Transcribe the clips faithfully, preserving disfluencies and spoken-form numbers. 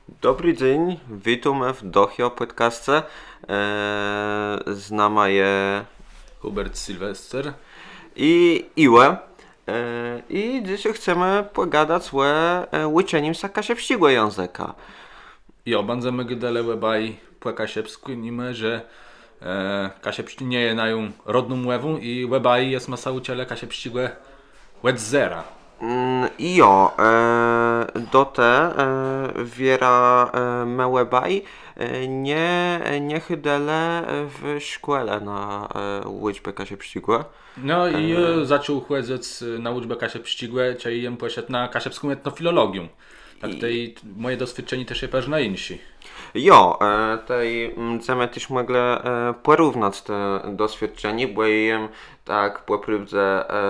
Dobri dzéń, witómë w Doch jo pòdkasce. E, z nama je Hubert Sylwester i Iwò. E, i dzysô chcemë pògadac ò, e, ùczenim sã kaszëbsczégò jãzëka. Jo, bãdzemë gôdelë òbaj pò kaszëbskù, nimò że, e, kaszëbsczi nie je nają rodną mòwą i òbaj jesmë sã ùczëlë kaszëbsczégò òd zera. Mm, jo, e, do te, e, wierã, e, më òbaj, e, nie, nie chòdzëlë w szkòle na, e, ùczbã kaszëbsczégò. No i, e, zaczął chòdzëc na ùczbã kaszëbsczégò, czëli jem pòszedł na kaszëbską etnofilologiã. Tak tej mòje doswiôdczenié téż je përznã jinszé. Jo, e, tej, mm, mdzemë téż mòglë, e, pòrównac te doswiôdczenié, bò jem tak pò prôwdze, e,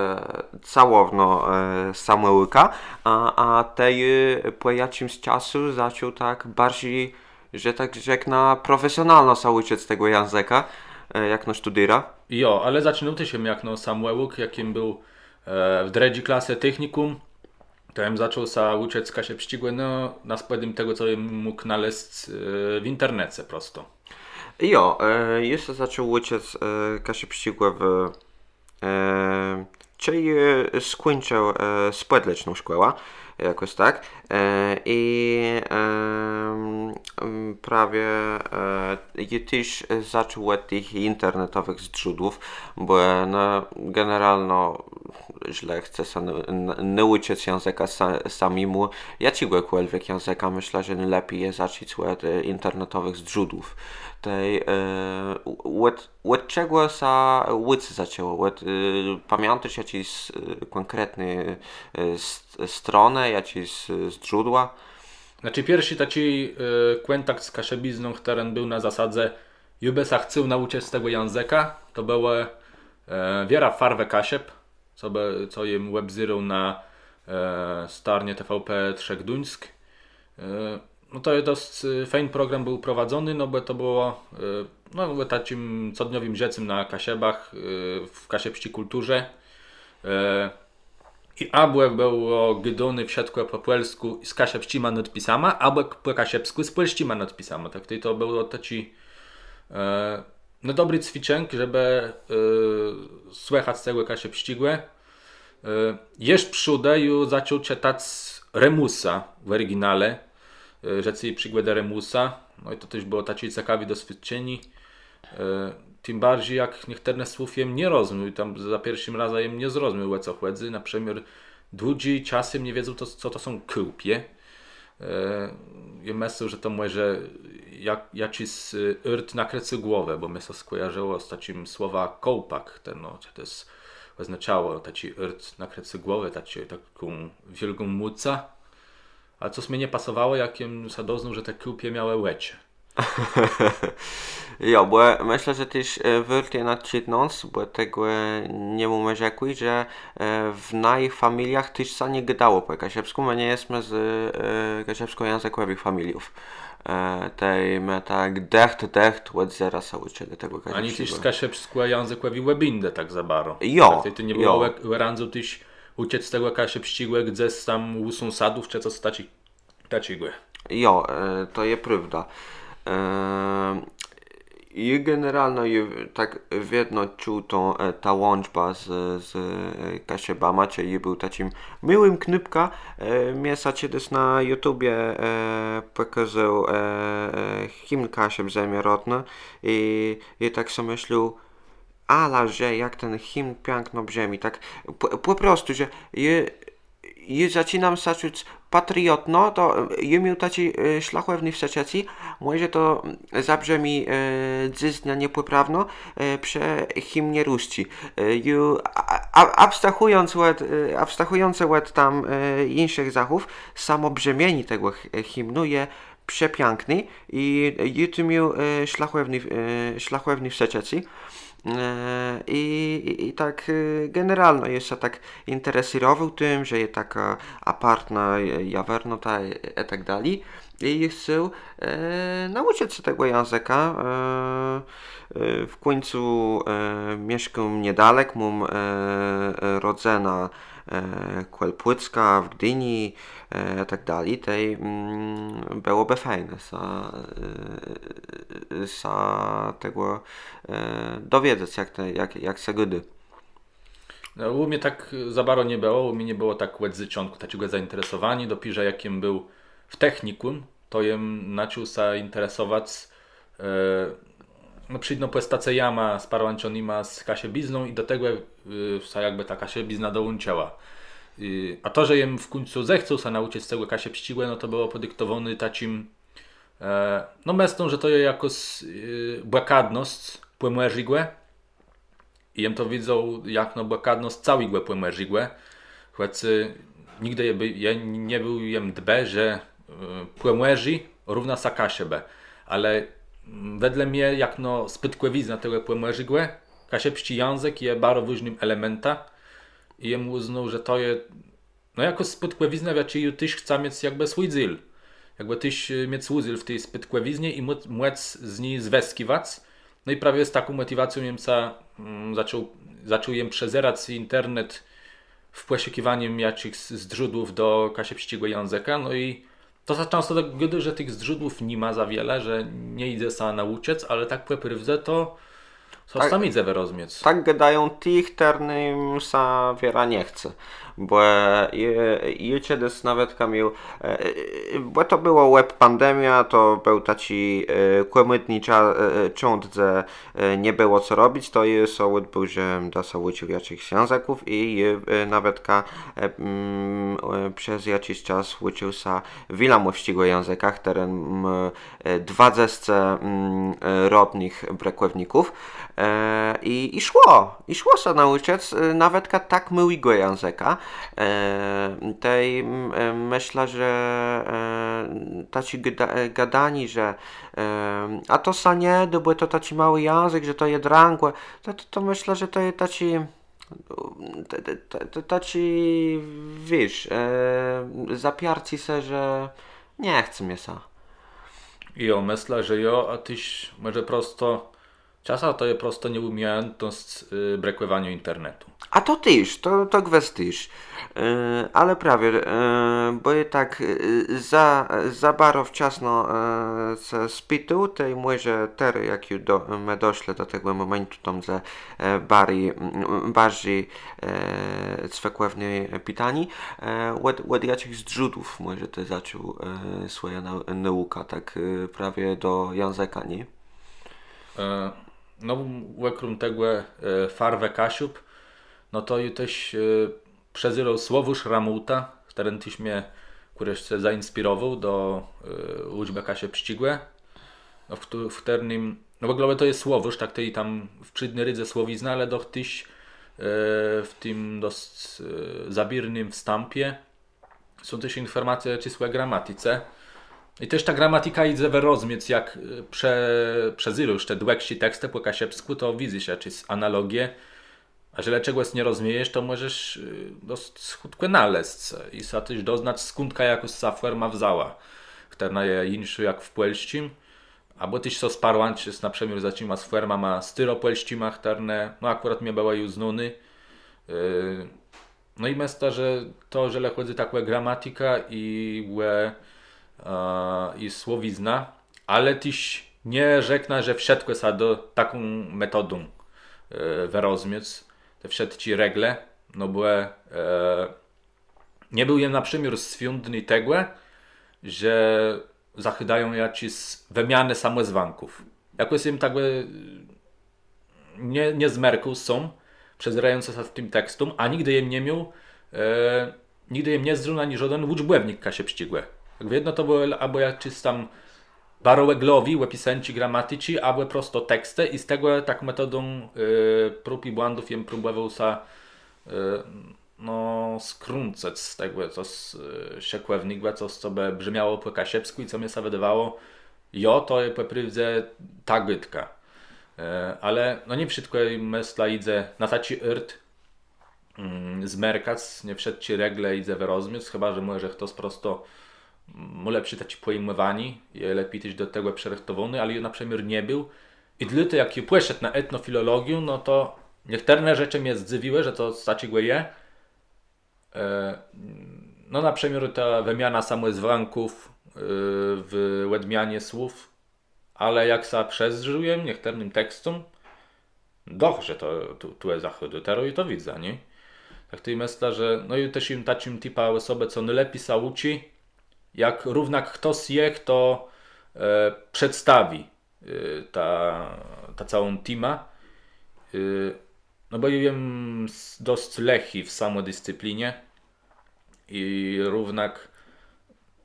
całowno, e, samòùka, a, a tej, e, pò jaczims czasu zaczął tak barżi, że tak rzeknã, profesjonalno sã ùczëc tegò jãzëka, e, jakno sztudéra. Jo, ale zaczinôł téż jem jakno samòùk, jak jem béł, e, w drëdżi klase technikùm, to jem zaczął sã ùczëc kaszëbsczégò, no, na spòdlim tegò, co jem mógł nalezc, e, w internece prosto. Jo, e, jô sã zaczął ùczëc, e, kaszëbsczégò w, e, czej, e, skùńcził, e, spòdleczną szkòłã, jakòs tak. E, i, em, em, prawie, e, jô téż zaczął òd tëch internetowëch zdrzódłów, bò, no, generalno, jeżlë chce sã n-, n-, naùczëc jãzëka sa-, samémù, jaczégòkòlwiek jãzëka, mëszlã, że nôlepi je zacząc òd, e, internetowëch zdrzódłów. Tej, e, òd, òd czegò sã ùczëc zaczãło? Òd, e, pamiãtôsz jaczés, e, kònkretné, e, st-, stronë, jaczés, e, zdrzódła? Znaczi, pierszi taczi, e, kòntakt z kaszëbizną, chtëren béł na zasadze, jô bë sã chcôł naùczëc tegò jãzëka, to bëło, e, wierã Farwë Kaszëb, co bë, co jem òbzérôł na, e, starnie T V P Trzë Gduńsk. E, no to je dosc, e, fejn program béł prowadzony, no bò to bëło, e, no, ò taczim codniowim żëcym na Kaszëbach, e, w kaszëbsczi kùlturze. E, i abò bëło gôdóné wszëtkò pò pòlskù z kaszëbsczima nôdpisama, abò k-, pò kaszëbskù z pòlsczima nôdpisama. Tak tej to bëło taczi, e, no, dobri cwiczënk, żebë, e, słëchac tegò kaszëbsczégò. E, jesz przódë jô zaczął czëtac Remùsa w òriginale, e, Żëcé i przigòdë Remùsa. No i to téż bëło taczé cekawé doswiôdczenié. E, tim barżi, jak niechtërnëch słów jem nie rozmiôł i tam za pierszim razã jem nie zrozmiôł, ò co chòdzy. Na przëmiôr dłudżi czas jem nie wiedzôł, to, co to są kôłpie. E, jem mëslôł, że to mòże jak-, jaczis, e, ôrt na krëcé głowë, bò mie sã skòjarzëło z taczim słowã kołpak, ten, no, co to je, òznaczało taczi ôrt na krëcé głowë, taczi, taką wiôlgą mùcã. Ale cos mie nie pasowało, jak jem sã doznôł, że te kôłpie miałë òczë. Jo, bò mëszlã, że téż, e, wôrt je nadczidnąc, bò tegò, e, nie mómë rzekłé, że, e, w najich familiach téż sã nie gôdało pò kaszëbskù, më nie jesmë z, e, kaszëbskòjãzëkòwëch familiów. E, tej më tak dëcht, dëcht òd zera sã ùczëlë tegò kaszëbsczégò. Ani téż z kaszëbskòjãzëkòwi òbéńdë tak za baro. Jo, tak tej to nie bëło jo. Òrãdzą téż ùczëc tegò kaszëbsczégò gdzes tam ù sąsadów, czë cos taczi-, taczégò. Jo, e, to je prôwda. E, i generalno jô tak wiedno czuł tã, e, tã łączbã z, z, e, Kaszëbama, czej jô béł taczim môłim knôpkã, e, mie sã czedës na YouTubie, e, pòkôzôł, e, e, himn Kaszëb Zemie Rodny i, i tak so mëslôł, ala że jak ten himn piãkno brzëmi, tak pò, pò prostu, że jô, jô zaczinóm sã czëc patriotno, to, e, jô miôł taczé, e, szlachòwné przeczëcé, mòże to, mm, zabrzëmi, e, dzysdnia niepòprawno, e, przë himnie Rusczi. E, jô, a, a, abstrahùjąc òd, e, abstrahùjącë òd tam, e, jinszëch zachów, samò brzëmienié tegò ch-, himnu je przepiãkné i jô tu miôł, e, szlachòwné, e, szlachòwné przeczëcé. E, i, i, i tak, e, generalno jô sã tak jinteresérowôł tim, że je takô apartnô, e, jawernota, e, i tak dali. I jô chcôł, e, naùczëc sã tegò jãzëka. E, e, w kùńcu, e, mieszkóm niedalek, móm, e, e, rodzënã, kòl Pùcka, w Gdini i tak dali, tej bëłobë fejn sã dowiedzec, jak sã gôdô. Ù mie tak za baro nie bëło, ù mie nie bëło tak òd zôczątkù taczégò zainteresowaniô. Dopiérze jak jem béł w technikùm, to jem zaczął sã interesowac no, przédno pòstacejama sparłãczonyma z kaszëbizną i do tegò sã jakbë ta kaszëbizna dołączëła. A to, że jem w kùńcu zechcôł sã naùczëc tegò kaszëbsczégò, no to bëło pòdiktowóné taczim no, mëszlã, że to je jakôs bòkadnosc Pòmòrzégò. I jem to widzôł jakno bòkadnosc całégò Pòmòrzégò. Chòc nigdë jem nie béł jem dbë, że Pòmòrzé równô sã Kaszëbë. Ale wedle mie jakno spôdkòwizna tegò Pòmòrzégò kaszëbsczi jãzëk je baro wôżnym elementã. I jem ùznôł, że to je no jakô spôdkòwizna, w jaczi jô téż chcã miec jakbë swój dzél. Jakbë téż miec ùdzél w ti spôdkòwiznie i mòc z ni zwëskiwac. No i prawie z taką mòtiwacją jem sã zaczął jem przezerac internet w pòszukiwanim jaczichs zdrzódłów do kaszëbsczégò jãzëka. No i to sã czãsto tak gôdô, że tëch zdrzódłów ni ma za wiele, że nie jidze sã naùczëc, ale tak pò prôwdze to sã tam jidze wërozmiec. Tak gôdają ti, chtërnym sã wierã nie chce. Bò jô czedës nawetka miôł, bò to bëło òb pandemiã, to béł taczi kłamùtny czas, dze nie bëło co robic, to jô so ùdbôł, że mdã sã ùcził jaczichs jãzëków i jô nawetka przez jaczis czas ùcził sã wilamòwsczégò jãzëka, chtëren mô dwadzesce rodnëch brëkòwników. I szło, i szło sã naùczëc nawetka tak môłégò jãzëka. Tej mëszlã, że taczé gôdanié, że a to sã nie dô, bò to taczi môłi jãzëk, że to je drãgò, to mëszlã, że to je taczi taczi, wiész, zapiarcé sã, że nie chce mie sã. Jo, mëszlã, że jo, a téż mòże prosto czasã to je prosto nieùmiejãtnosc brëkòwaniô internetu. A to téż, to gwës téż. Ale prawie, bò jô tak za baro wczasno ce spitôł, tej mòże terô, jak ju më doszlë do tegò mòmentu, tam ze barżi cwëkòwné pitanié, òd jaczich zdrzódłów mòże të zaczął swòjã naùkã tak prawie do jãzëka, nié? No òkróm tegò Farwë Kaszub, no to jô téż przezérôł słowôrz Ramùłta, chtëren téż mie kùreszce zainspirowôł do ùczbë kaszëbsczégò. W chtërnym, no w ògóle to je słowôrz, tak tej tam w przédny rédze słowizna, ale doch téż w tim dosc zabiernym wstãpie są téż infòrmacje ò czësłi gramatice. I téż ta gramatika jidze wërozmiec, jak przezérôsz te dłëgszé tekstë pò kaszëbskù, to widzysz jaczés analogie. A żelë czegòs nie rozmiejesz, to mòżesz dosc chùtkò nalezc i sã téż doznac, skądka jakôs ta fòrma wzãła, chtërna je jinszô jak w pòlsczim. Abò téż sã sparłãczëc na przëmiôr z jaczima fòrmama stôropòlsczima, chtërne no akùrat mie bëłë ju znóné. No i mëszlã, że to, żelë chòdzy tak ò gramatikã i ò i słowiznã, ale téż nie rzeknã, że wszëtkò sã dô taką metodą wërozmiec, te wszëtczé regle, no bò nie béł jem na przëmiôr swiądny tegò, że zachôdają jaczés wëmianë samòzwãków. Jakòs jem tegò nie zmerkôł sóm, przezérającë sã tim tekstóm, a nigdë jem nie miôł, nigdë jem nie zdrzôł ani żóden ùczbòwnik kaszëbsczégò. Tak wiedno to bëłë abò jaczés tam baro òglowé òpisënczi gramaticzi, abò prosto tekstë i z tegò tak metodą prób i błãdów jem próbòwôł sã no skrącëc z tegò cos szëkòwnégò, cos, co bë brzëmiało pò kaszëbskù i co mie sã wëdôwało, jo, to je pò prôwdze ta gôdka. Ale no nié wszëtkò, mëszlã, jidze na taczi ôrt zmerkac, nié wszëtczé regle jidze wërozmiec, chëba że mòże chtos prosto mô lepszé taczé pòjimòwanié, je lepi téż do tegò przërëchtowóny, ale jô na przëmiôr nie béł. I dlôte jak jô pòszedł na etnofilologiã, no to niechtërne rzeczë mie zdzëwiłë, że to cos taczégò je. No na przëmiôr ta wëmiana samòzwãków w òdmianie słów. Ale jak sã przëzdrzôł jem niechtërnym tekstóm, doch, że to tu je zachòdu, terô i to widzã, nié? Tak tej mëszlã, że no i téż jem taczim tipã òsobë, co nôlepi sã ùczi, jak równak chtos je, chto przedstawi tã całą témã. No bò jem dosc lëchi w samòdiscyplinie i równak,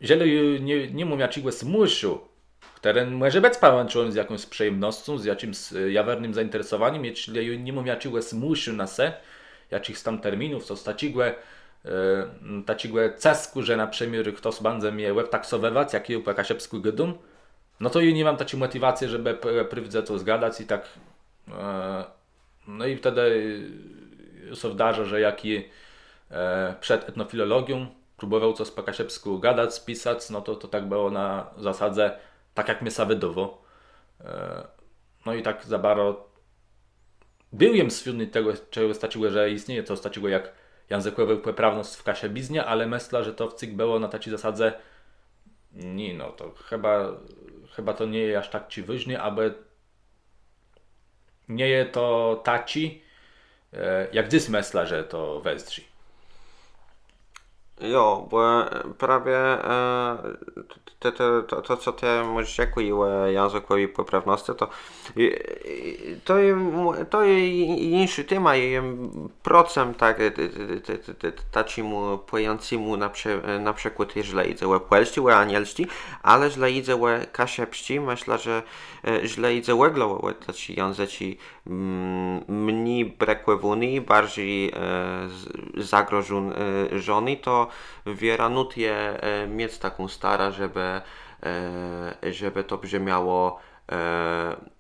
żelë ni móm jaczégòs mùszu, chtëren mòże bëc pòłączony z jakąs przëjemnoscą, z jaczims jawernym zainteresowanim, żelë ni móm jaczégòs mùszu na se, jaczichs tam terminów, cos taczégò, taczégò cëskù, że na przëmiôr chtos bãdze mie òbtaksowëwac, jak jô pò kaszëbskù gôdóm, no to jô ni móm taczi mòtiwacje, żebë prôwdze to zgadac i tak. No i wtedë sã wdarzô, że jak jô przed etnofilologią próbòwôł cos pò kaszëbskù gadac, pisac, no to to tak bëło na zasadze, tak jak mie sã wëdôwało. No i tak za baro béł jem swiódny tegò, czegòs taczégò, że jistnieje cos taczégò jak jãzëkòwô pòprawnosc w kaszëbiznie, ale mëszlã, że to wcyg bëło na taczi zasadze, nié, no to chëba, chëba to nie je jaż taczi wôżny, abò nie je to taczi, jak dzys mëszlã, że to wëzdrzi. Jo, bò prawie to, co të môsz rzekłé ò jãzëkòwi pòprawnoscë, to to je, to je jinszô téma, jô jem procëm tak taczémù pòjãcémù, na przëkłôd jeżlë jidze ò pòlsczi, ò anielsczi, ale jeżlë jidze ò kaszëbsczi, mëszlã, że jeżlë jidze òglowò ò taczé jãzëczi mni brëkòwóné, barżi zagrożoné, to wierã nót je miec taką starã, żebë żebë to brzëmiało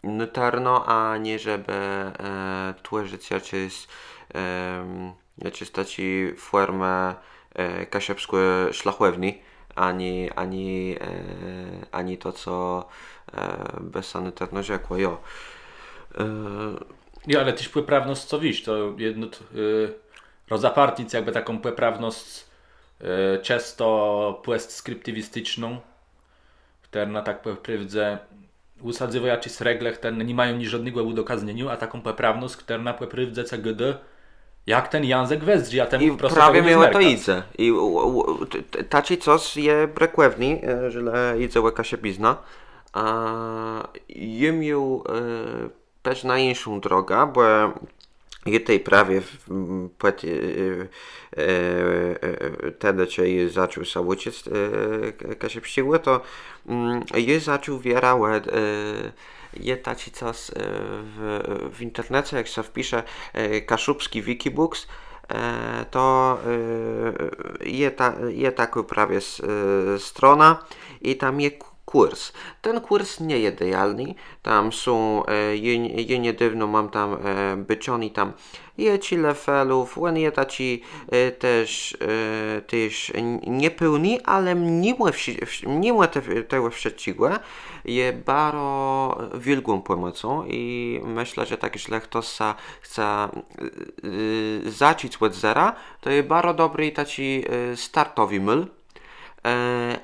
nôtërno, a nié żebë twòrzëc jaczés, jaczés taczé fòrmë kaszëbskò-szlachòwné, ani, ani, ani to, co bë sã nôtërno rzekło, jo. Jo, ale téż pòprawnosc, co wiész, to jedno rozapartnic jakbë taką pòprawnosc czësto pòstskriptiwisticzną, chtërna tak pò prôwdze ùsadzywô jaczés regle, chtërne ni mają niżódnégò ùdokaznieniô, a taką pòprawnosc, chtërna pò prôwdze cë gôdô, jak ten jãzëk wëzdrzi, a temù wprost prawie mie ò to jidze. I taczé cos je brëkòwné, jeżlë jidze ò kaszëbiznã. A jô miôł téż na jinszą drogã, bò jô tej prawie pò tedë, czej jô zaczął sã ùczëc kaszëbsczégò, to jô zaczął wierã òd, je taczi cos w internece, jak sã wpisze kaszubski Wikibooks, to je takô prawie strona i tam je kùrs. Ten kùrs nie je idealny, tam są, jô niedôwno móm tam bôczoné, tam je czile felów, òn je taczi téż, téż niepôłny, ale mimò tegò wszëtczégò je baro wiôlgą pòmòcą i mëszlã, że tak, jeżlë chtos sã chce zacząc òd zera, to je baro dobri taczi startowi môl.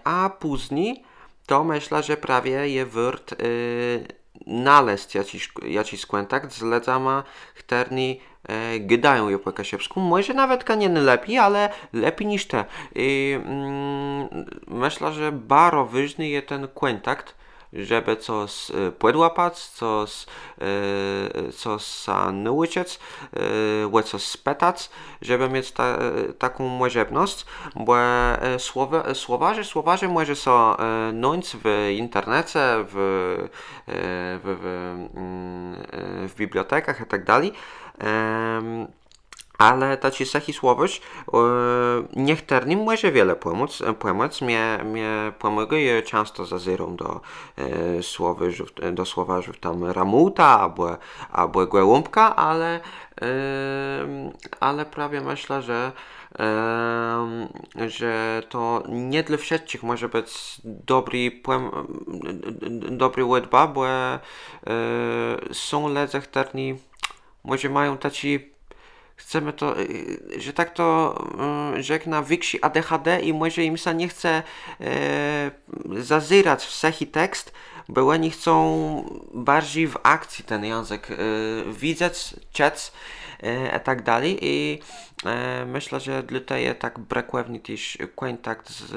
A pózni to mëszlã, że prawie je wôrt nalezc jaczis kòntakt z lëdzama, chtërny gôdają pò kaszëbskù. Mòże nawetka nié nôlepi, ale lepi niż të. I mëszlã, że baro wôżny je ten kòntakt, żebë cos pòdłapac, cos, cos sã naùczëc, ò cos spëtac, żebë miec taką mòżebnosc, bò słowarze, słowarze mòże sã nając w internece, w, w bibliotekach i tak dali. Ale taczi sëchi słowôrz niechtërnym mòże wiele pòmóc, pòmóc. Mie, mie pòmôgô, jô czãsto zazéróm do słowôrzów, do słowarzów tam Ramùłta abò, abò Gòłąbka, ale, ale prawie mëszlã, że, że to nié dlô wszëtczich mòże bëc dobri, dobri ùdba, bò są lëdze, chtërny mòże mają taczi chcemë to, e, że tak to, e, rzeknã, wikszé A D H D i mòże jim sã nie chce, e, zazerac w sëchi tekst, bò òni chcą barżi w akcji ten jãzëk, e, widzec, czëc, e, i tak dali. I, e, mëszlã, że dlôte je tak brëkòwny téż kòntakt z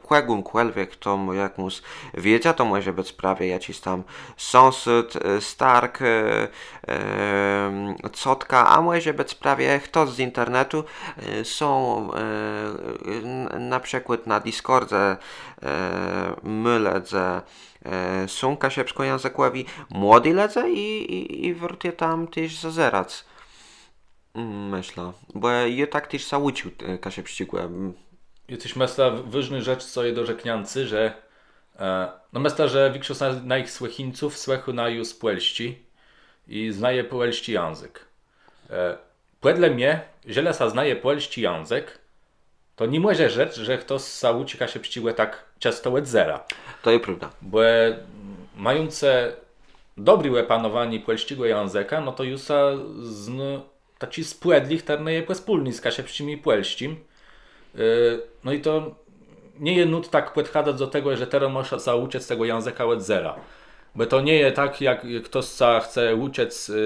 kògùmkòlwiek, chto mô jakąs wiedzã, to mòże bëc prawie jaczis tam sąsôd, e, stark, e, e, cotka, a mòże bëc prawie chto z internetu. E, są, e, n-, na przëkłôd na Discordze, e, më lëdze, e, są kaszëbskòjãzëkòwi, młodi lëdze i, i, i wôrt je tam téż zazerac. Mm, mëszlã, bò jô tak téż sã ùcził, e, kaszëbsczégò. Mm. Jô téż mëszlã, w-, wôżnô rzecz, co je do rzekniãcô, że, e, no, mëszlã, że wikszosc na-, najich słëchińców słëchô naju z Pòlsczi i znaje pòlsczi jãzëk. E, pòdle mie, żelë sã znaje pòlsczi jãzëk, to ni mòże rzec, że chtos sã ùczi kaszëbsczégò tak czësto òd zera. To je prôwda. Bò, e, mającë dobré òpanowanié pòlsczégò jãzëka, no to ju sã znô taczi spòdlëch, chtërny je pòspólny z kaszëbsczim i pòlsczim. E, no i to nie je nót tak pòdchadac do tegò, że terô mùszã sã ùczëc tegò jãzëka òd zera. Bò to nie je tak, jak, jak chtos sã chce ùczëc, e,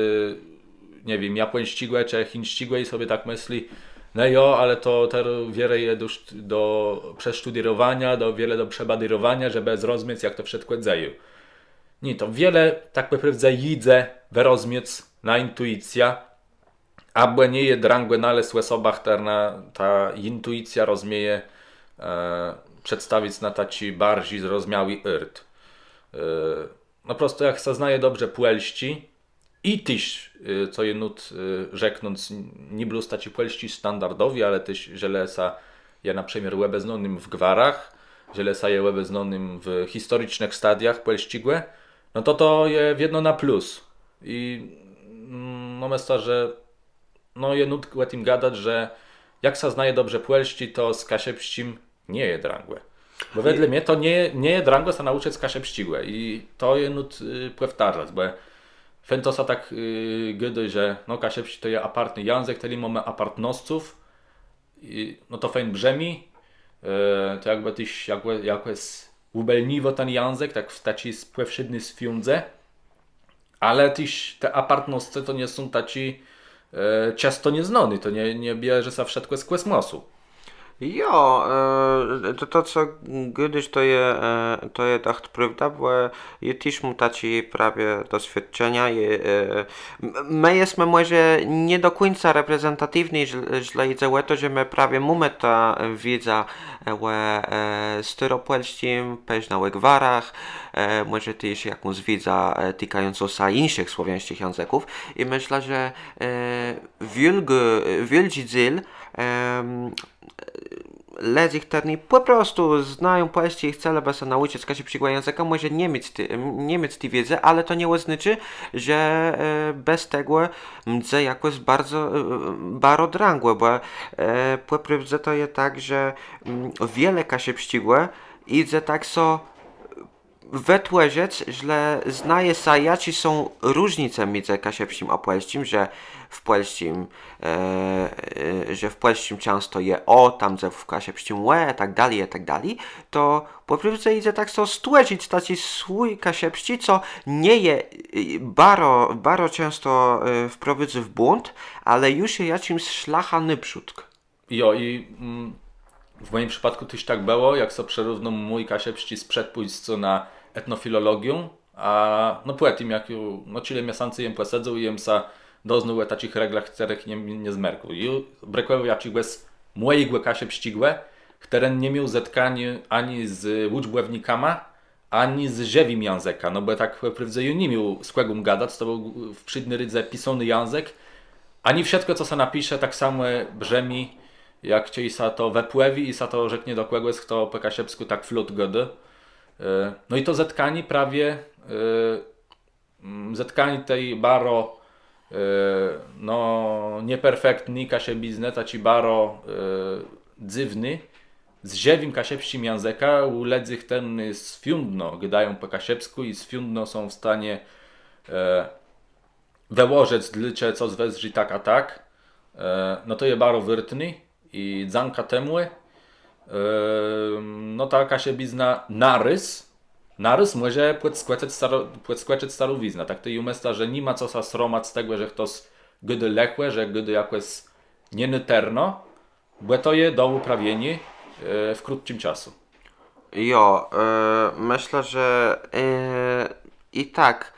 nie wiém, japòńsczégò czë chińsczégò i sobie tak mësli, no jo, ale to terô wiele je do, do przesztudérowaniô, do, wiele do przebadérowaniô, żebë zrozmiec, jak to wszëtkò dzejô. Nié, to wiele tak pò prôwdze jidze wërozmiec na intuicjã, abò nie je drãgò nalezc òsobã, chtërna tã intuicjã rozmieje, e, przedstawic na taczi barżi zrozmiałi ôrt. E, no prosto jak sã znaje dobrze pòlsczi i téż, e, co je nót, e, rzeknąc, nié blós taczi pòlsczi sztandardowi, ale téż, żelë sã je na przëmiôr òbeznónym w gwarach, żelë sã je òbeznónym w historicznëch stadiach pòlsczégò, no to to je wiedno na plus. I, mm, no, mëszlã, że, no, je nót ò tim gadac, że jak sã znaje dobrze pòlsczi, to z kaszëbsczim nie je drãgò. Bò wedle mie to nie, nie je drãgò sã naùczëc kaszëbsczégò i to je nót, y, pòwtarzac, bò fejn to sã tak, y, gôdô, że, no, kaszëbsczi to je apartny jãzëk, tëli mómë apartnosców, i, no to fejn brzëmi, e, to jakbë téż jakò, jakòs ùbòlniwô ten jãzëk, tak w taczi s-, pòwszédny swiądze, ale téż te apartnoscë to nie są taczé, e, czãsto nieznóné, to nie, nie bierze sã wszëtkò z kòsmòsu. Jo, e, to, to, co gôdôsz, to je, e, to je dëcht prôwda, bò jô téż móm taczé prawie doswiôdczenia. Je, e, m-, më jesmë mòże nie do kùńca reprezentatiwny, jeż-, jeżlë jidze ò to, że më prawie mómë tã wiedzã, e, ò, e, staropòlsczim, pewno ò gwarach, e, mòże téż jakąs wiedzã, e, tikającą sã jinszich słowiańsczich jãzëków. I mëszlã, że, e, wiôlgô-, wiôldżi dzél, em, lëdzy, chtërny pò prostu znają pòlsczi i chcelëbë sã naùczëc kaszëbsczégò jãzëka, mòże nie miec ti, nie miec ti wiédzë, ale to nie òznôczô, że, e, bez tegò mdze jakòs baro, e, baro drãgò, bò, e, pò prôwdze to je tak, że, mm, wiele kaszëbsczégò jidze tak so wëtłëżëc, że znaje sã, jaczé są różnice midzë kaszëbsczim a pòlsczim, że w pòlsczim, e, e, że w pòlsczim czãsto je ò, tam dze w kaszëbsczim ò, i tak dali, i tak dali, to pò prôwdze jidze tak so stwòrzëc taczi swój kaszëbsczi, co nie je, e, baro, baro czãsto, e, wprowôdzô w błąd, ale ju je jaczims szlachã nôprzódk. Jo, i, mm, w mòjim przëpôdkù téż tak bëło, jak so przërównôł mój kaszëbsczi sprzed pùjscô na etnofilologiã, a, no, pò tim, jak ju, no, czile miesãcy jem pòsedzôł i jem sã doznôł ò taczich reglach, chtërnëch nie, nie zmerkôł. Ju brëkòwôł jaczégòs mòjégò kaszëbsczégò, chtëren ni miôł zetkaniô ani z ùczbòwnikama, ani z żëwim jãzëkã, no bò tak pò prôwdze jô ni miôł z kògùm gadac, to béł w przédny rédze pisóny jãzëk, a nié wszëtkò, co sã napisze, tak samò brzëmi, jak czej sã to wëpòwié i sã to rzeknie do kògòs, chto pò kaszëbskù tak flot gôdô. E, no i to zetkanié prawie, e, mm, zetkanié ti baro, e, no, nieperfektny kaszëbiznë, taczi baro, e, dzywny, z żëwim kaszëbsczim jãzëkã, ù lëdzy, chtërny swiądno gôdają pò kaszëbskù i swiądno są w stanie, e, wëłożëc, dlôcze cos wëzdrzi tak a tak. No to je baro wôrtné i dzãka temù no ta kaszëbizna narôz, narôz mòże pòdskòczëc starowiznã. Tak to jô mëszlã, że ni ma co sã sromac z tegò, że chtos gôdô lëchò, że gôdô jakòs nienôtërno, bò to je do wëprawieniô w krótczim czasu. Jo, mëszlã, że i tak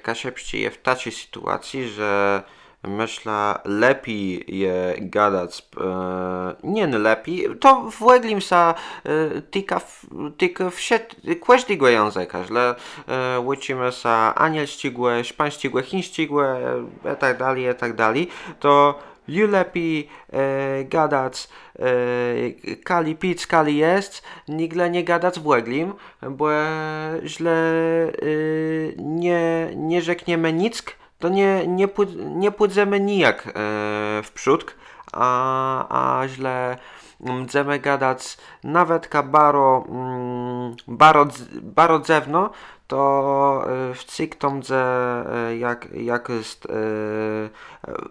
kaszëbsczi je w taczi sytuacji, że mëszlã, lepi je gadac, nié nôlepi, to w òglim sã tika, tika wszët, kòżdégò jãzëka, żlë ùczimë sã anielsczégò, szpańsczégò, chińsczégò i tak dali, i tak dali, to ju lepi gadac kali pic, kali jesc, nigdë nie gadac w òglim, bò żlë nie, nie rzekniemë nick, to nie, nie pù-, nie pùdzemë nijak w przódk, a, a żlë mdzemë gadac nawetka baro, baro, baro dzywno, to wcyg to mdze jak, jak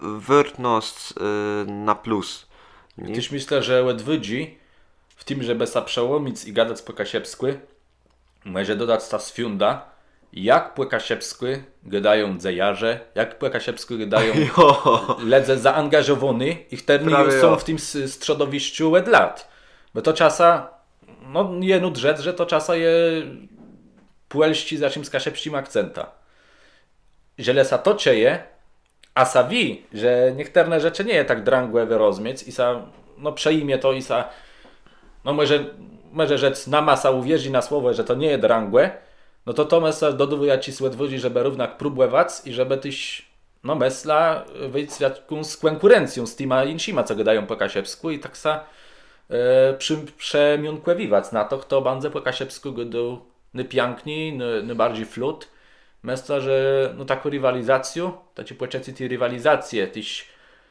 wôrtnosc na plus. Téż mëszlã, że òdwôdżi w tim, żebë sã przełómic i gadac pò kaszëbskù, mòże dodac ta swiąda, jak pò kaszëbskù gôdają dzejarze, jak pò kaszëbskù gôdają lëdze zaangażowóny i chtërny są w tim strzodowiszczu òd lat. Bò to czasã, no, je nót rzec, że to czasã je pòlsczi z jaczims kaszëbsczim akcentã. Żelë sã to czëje, a sã wié, że niechtërne rzeczë nie je tak drãgò wërozmiec i sã, no, przëjmie to i sã, no, mòże, mòże rzec, nama sã ùwierzi na słowò, że to nie je drãgò, no to to, mëszlã, dodôwô jaczis òdwôdżi, żebë równak próbòwac i żebë téż, no, mëszlã, wéńc w jakąs kònkùrencjã z tima jinszima, co gôdają pò kaszëbskù, i tak sã przë-, przëmiónkòwiwac na to, chto bãdze pò kaszëbskù gôdôł nôpiãkni, nô-, nôbarżi flot. Mëszlã, że, no, takô riwalizacjô, taczé pòczëcé ti riwalizacje téż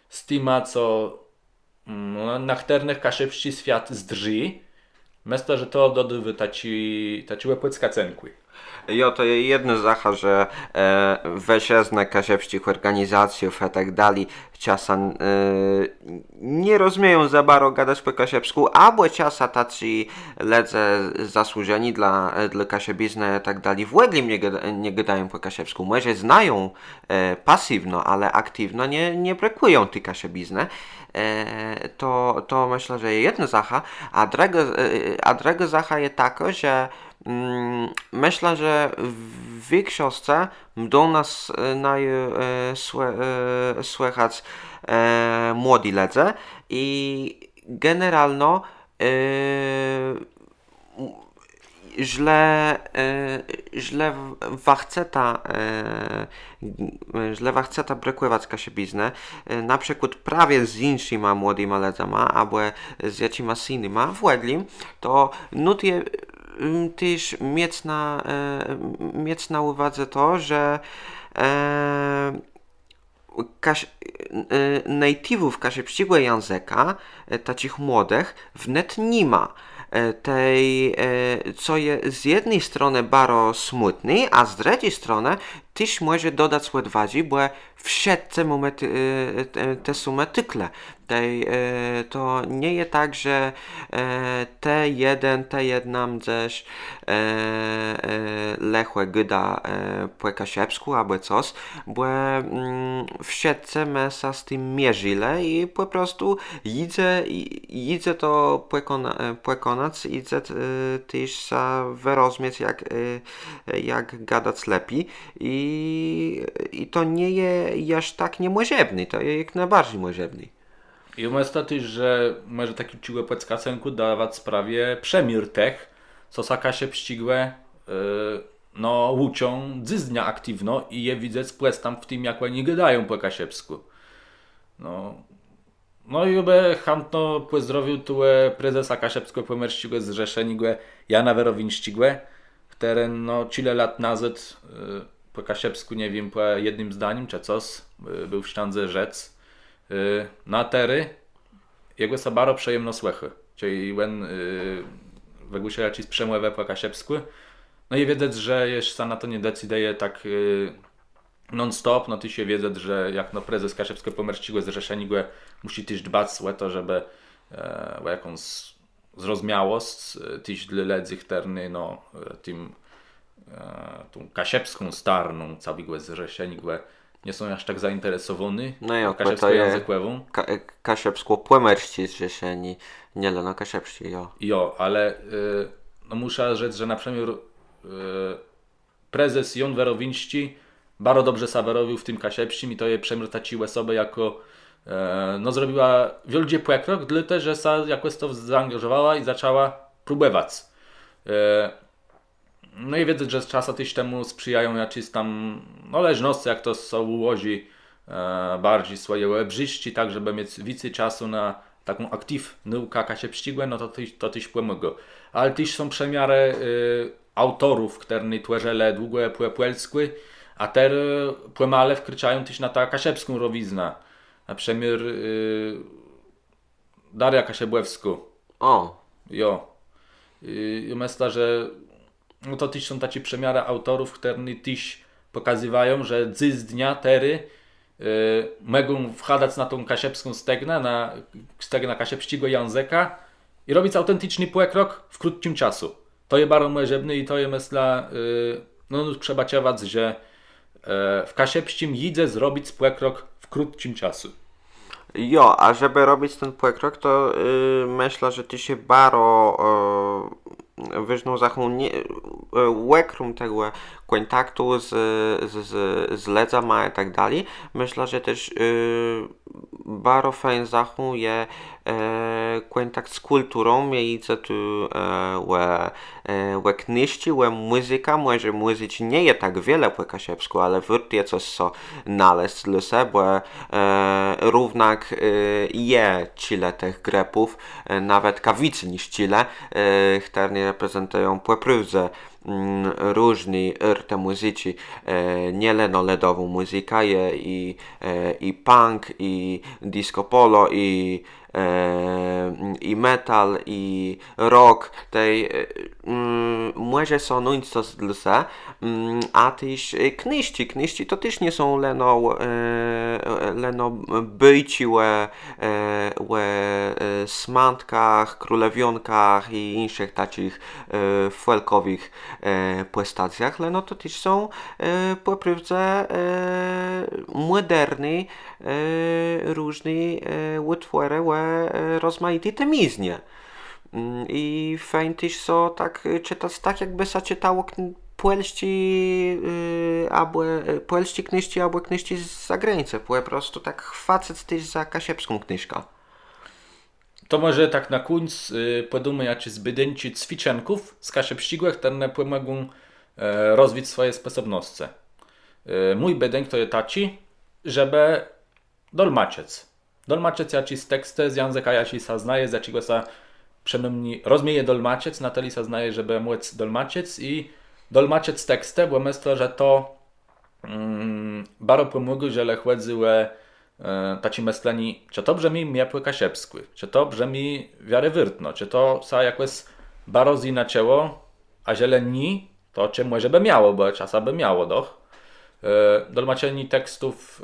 z tima, co, no, na chtërnëch kaszëbsczi swiat zdrzi, mëszlã, że to dodôwô taczi, taczégò pòdskacënkù. Jo, to je jedna zacha, że wëszëznë kaszëbsczich òrganizacjów i tak dali czasã nie rozmieją za baro gadac pò kaszëbskù, abò czasã taczi lëdze zasłużeni dlô, dlô kaszëbiznë i tak dali w ògle nie gôda-, nie gôdają pò kaszëbskù. Mòże znają pasywno, ale aktiwno nie, nie brëkùją ti kaszëbiznë. To, to mëszlã, że je jedna zacha, a drëgô, a drëgô zacha je takô, że mëszlã, że w wikszoscë mdą nas naju słëchac młodi lëdze i generalno żlë, żlë wa chceta, żlë wa chceta brëkòwac kaszëbiznë, na przëkłôd prawie z jinszima młodima lëdzama abò z jaczimas jinyma w ògle, to nót je téż miec na, miec na ùwadze to, że natiwów kaszëbsczégò jãzëka, taczich młodëch, wnet ni ma. Tej, co je z jedny stronë baro smùtné, a z drëdżi stronë téż mòże dodac òdwadżi, bò wszëtcë mómë te, te same tikle. Tej to nie je tak, że të jeden, të jedna mdzesz lëchò gôda pò kaszëbskù abò cos, bò wszëtcë më sã z tim mierzëlë i pò prostu jidze, jidze to pòkònac, jidze téż sã wërozmiec, jak, jak gadac lepi. I, i to nie je jaż tak niemòżebné, to je jak nôbarżi mòżebné. I mëszlã téż, że mòże taczégò pòdskacënkù dawac prawie przëmiôr tëch, co sã kaszëbsczégò, no, ùczą dzysdnia aktiwno i je widzec pòstãp w tim, jak òni gôdają pò kaszëbskù. No, no i jô bë chãtno pòzdrowił tu prezesa Kaszëbskò-Pòmòrsczégò Zrzeszeniô Jana Wërowińsczégò, chtëren, no, czile lat nazôd pò kaszëbskù, nie wiém, pò jednym zdanim czë cos béł w sztãdze rzec. Na terô jegò sã baro przëjemno słëchô. Czej òn wëgłôszô jaczis przemòwë pò kaszëbskù, no i wiedzec, że jesz sã na to nie decydëje tak non-stop, no téż je wiedzec, że jakno prezes Kaszëbskò-Pòmòrsczégò Zrzeszeniô mùszi téż dbac ò to, żebë ò jakąs zrozmiałosc téż dlô lëdzy, chtërny no tim tą kaszëbską starną całégò Zrzeszeniô nie są jaż tak zainteresowóny kaszëbskòjãzëkòwą. Kaszëbskò-Pòmòrsczé Zrzeszenié, nié leno kaszëbsczé, jo. Jo, ale no mùszã rzec, że na przëmiôr prezes Jón Wërowińsczi baro dobrze sã wërobił w tim kaszëbsczim i to je przëmiôr taczi òsobë, jakô no zrobiła wiôldżi pòkrok, dlôte że sã jakòs w to zaangażowała i zaczãła próbòwac. No i wiedzec, że czasã téż temù sprzyjają jaczés tam no leżnoscë, jak to sã ùłożi, barżi swòje òbrzészczi, tak żebë miec wicy czasu na taką aktiwnątkã kaszëbsczégò, no to téż pòmôgô. Ale téż są przëmiarë aùtorów, chtërny twòrzëlë długò pò pòlskù, a terô pòmalë wkraczają téż na tã kaszëbską rowiznã. Na przëmiôr Dariô Kaszëbòwskô. Ò. Jo. Jô mëszlã, że no to téż są taczé przëmiarë aùtorów, chtërny téż pòkazywają, że dzysdnia terô mògą wchadac na tã kaszëbską stegnã, na stegnã kaszëbsczégò jãzëka i robic aùtenticzny pòkrok w krótczim czasu. To je baro mòżebné i to je, mëszlã, no przëbôcziwac, że w kaszëbsczim jidze zrobic pòkrok w krótczim czasu. Jo, a żebë robic ten pòkrok, to mëszlã, że téż je baro wôżną zachą, òkróm tegò kòntaktu z lëdzama i tak dali, mëszlã, że téż baro fejn zachą je kòntakt z kùlturą, je jidze tu ò knéżczi, ò mùzykã, mòże mùzyczi nie je tak wiele pò kaszëbskù, ale wôrt je cos so nalezc dlô se, bò równak je czile tëch grëpów, nawetka wicy niż czile, chtërne reprezentëją pò prôwdze różné ôrtë mùzyczi, nié leno lëdową mùzykã, je i punk, i disco polo, i i metal, i rock, tej mòże so nóńc cos dlô se. A téż knéżczi, knéżczi to téż nie są leno, leno bôjczi ò smãtkach, królewiónkach i jinszich taczich fòlkòwëch pòstacjach, leno to téż są pò prôwdze mòderné różné ùtwòrë ò rozmajiti temiznie. I fejn téż so tak czëtac, tak jakbë sã czëtało pòlsczé abò pòlsczé knéżczi abò knéżczi z zagrańcë, pò prostu tak chwacëc téż za kaszëbską knéżkã. To mòże tak na kùńc pòdómë jaczés bôdénczi cwiczënków z kaszëbsczégò, chtërne pòmògą rozwic swòje spòsobnoscë. Mój bôdénk to je taczi, żebë dolmaczëc. Dolmaczëc jaczés tekstë z jãzëka, jaczi sã znaje, z jaczégò sã przënômni rozmieje dolmaczëc, na tëli sã znaje, żebë mòc dolmaczëc i dolmaczëc tekstë, bò mëszlã, że to baro pòmògło, żelë chòdzy ò taczé mëslenié, czë to brzëmi mie pò kaszëbskù, czë to brzëmi wiarowôrtno, czë to sã jakòs baro zjinaczëło, a żelë nié, to czë mòże bë miało, bò czasã bë miało doch. Dolmaczenié tekstów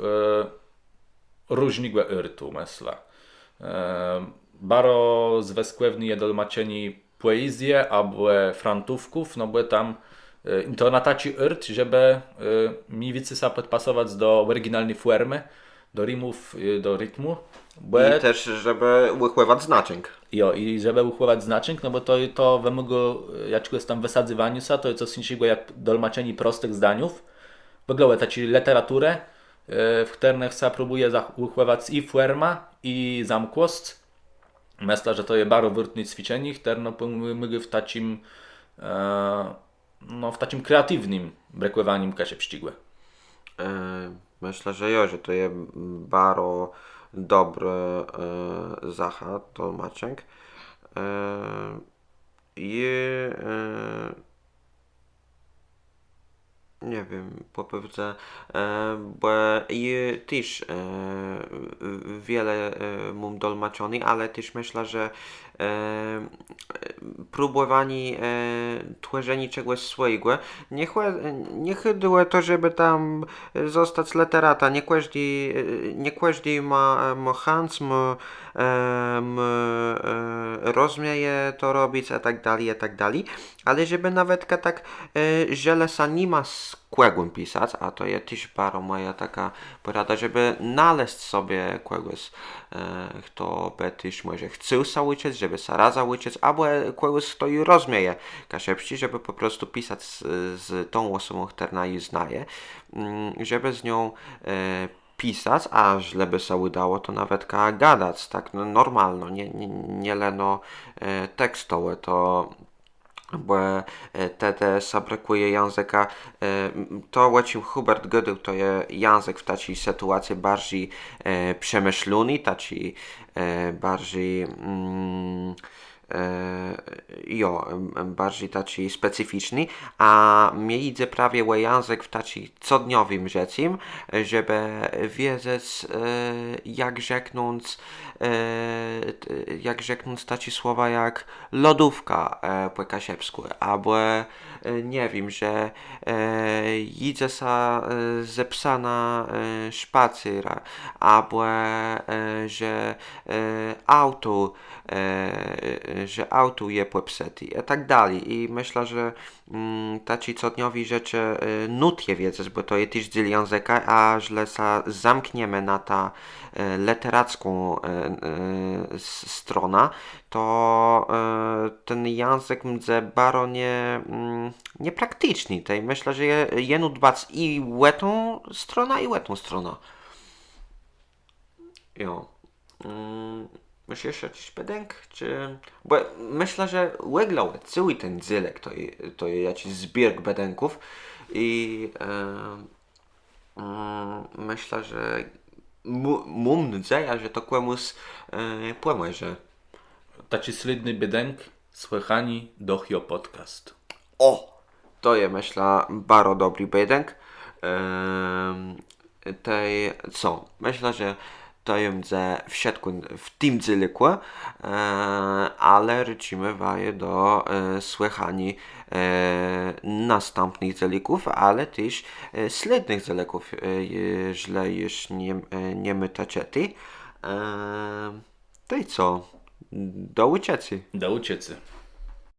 różnégò ôrtu, mëszlã. Baro zwëskòwné je dolmaczenié pòezje abò frantówków, no bò tam to na taczi ôrt, żebë mni wicy sã pòdpasowac do òriginalny fòrmë, do rimów, do ritmù. I téż żebë ùchòwac znaczënk. Jo, i żebë ùchòwac znaczënk, no bò to wëmôgô jaczégòs tam wësadzywaniô sã, to je cos jinszégò jak dolmaczenié prostëch zdaniów. W ògóle taczi lëteraturë, w chtërnëch sã próbùje ùchòwac i fòrma, i zamkłosc. Mëszlã, że to je baro wôrtné cwiczenié, chtërno pòmôgô w taczim no w taczim kreatiwnym brëkòwanim kaszëbsczégò. Mëszlã, że jo, że to je baro dobrô zacha, dolmaczënk. I nie wiém, pò prôwdze, e, bò jô téż, e, wiele, e, móm dolmaczoné, ale téż mëszlã, że, e, próbòwanié, e, twòrzeniô czegòs swòjégò, nie chò-, nie chòdzy ò to, żebë tam, e, òstac lëteratã, nie kòżdi, e, nie kòżdi mô, e, mô chãc, mô, e, mô, e, rozmieje to robic, i tak dali, i tak dali. Ale żebë nawetka tak, e, żelë sã ni ma z kògùm pisac, a to je téż baro mòja takô pòrada, żebë nalezc sobie kògòs, e, chto bë téż mòże chcôł sã ùczëc, żebë sã razã ùczëc, abò kògòs, chto ju rozmieje kaszëbsczi, żebë pò prostu pisac z, z tą òsobą, chtërna ju znaje, mm, żebë z nią, e, pisac, a żlë bë sã ùdało, to nawetka gadac, tak, no, normalno, nié, nié, nié leno, e, tekstowò, to bò, e, te, te sã brëkùje jãzëka, e, m, to, ò czim Hubert gôdôł, to je jãzëk w taczi sytuacji barżi, e, przemëszlóny, taczi, e, barżi, mm, e, jo, em, em, barżi taczi specyficzny, a mie jidze prawie ò jãzëk w taczi codniowim żëcym, żebë wiedzec, e, jak rzeknąc, e, t-, jak rzeknąc taczé słowa jak lodówka, e, pò kaszëbskù, abò, e, nie wiém, że, e, jidze sã, e, ze psama, e, szpacér, abò, e, że, e, auto, e, że auto je pòpsëté i tak dali. I mëszlã, że mm, taczé codniowé rzeczë, e, nót je wiedzec, bò to je téż dzél jãzëka, a żlë sã zamkniemë na tã, e, lëteracką, e, e, s-, stronã, to, e, ten jãzëk mdze baro nie-, mm, nieprakticzny. Tej mëszlã, że je, je nót dbac i ò tã stronã, i ò tã stronã. Jo. Mm, môsz jesz jaczis bédënk, czë? Bò mëszlã, że òglowò całi ten dzélëk to je, to je jaczis zbiérk bédënków i, e, mm, mëszlã, że mó-, móm nôdzejã, że to kòmùs, e, pòmòże. Taczi slédny bédënk, słëchanié, doch jo podcast. Ò! To je, mëszlã, baro dobri bédënk. Em, tej co? Mëszlã, że to je mdze wszëtkò w tim dzélëkù, e, ale rôczimë waju do, e, słëchaniô, e, nastãpnëch dzélëków, ale téż, e, slédnëch dzélëków, e, jeżlë jesz nie, e, nie môta czëté. E, tej co? Do ùczëcô. Do ùczëcô.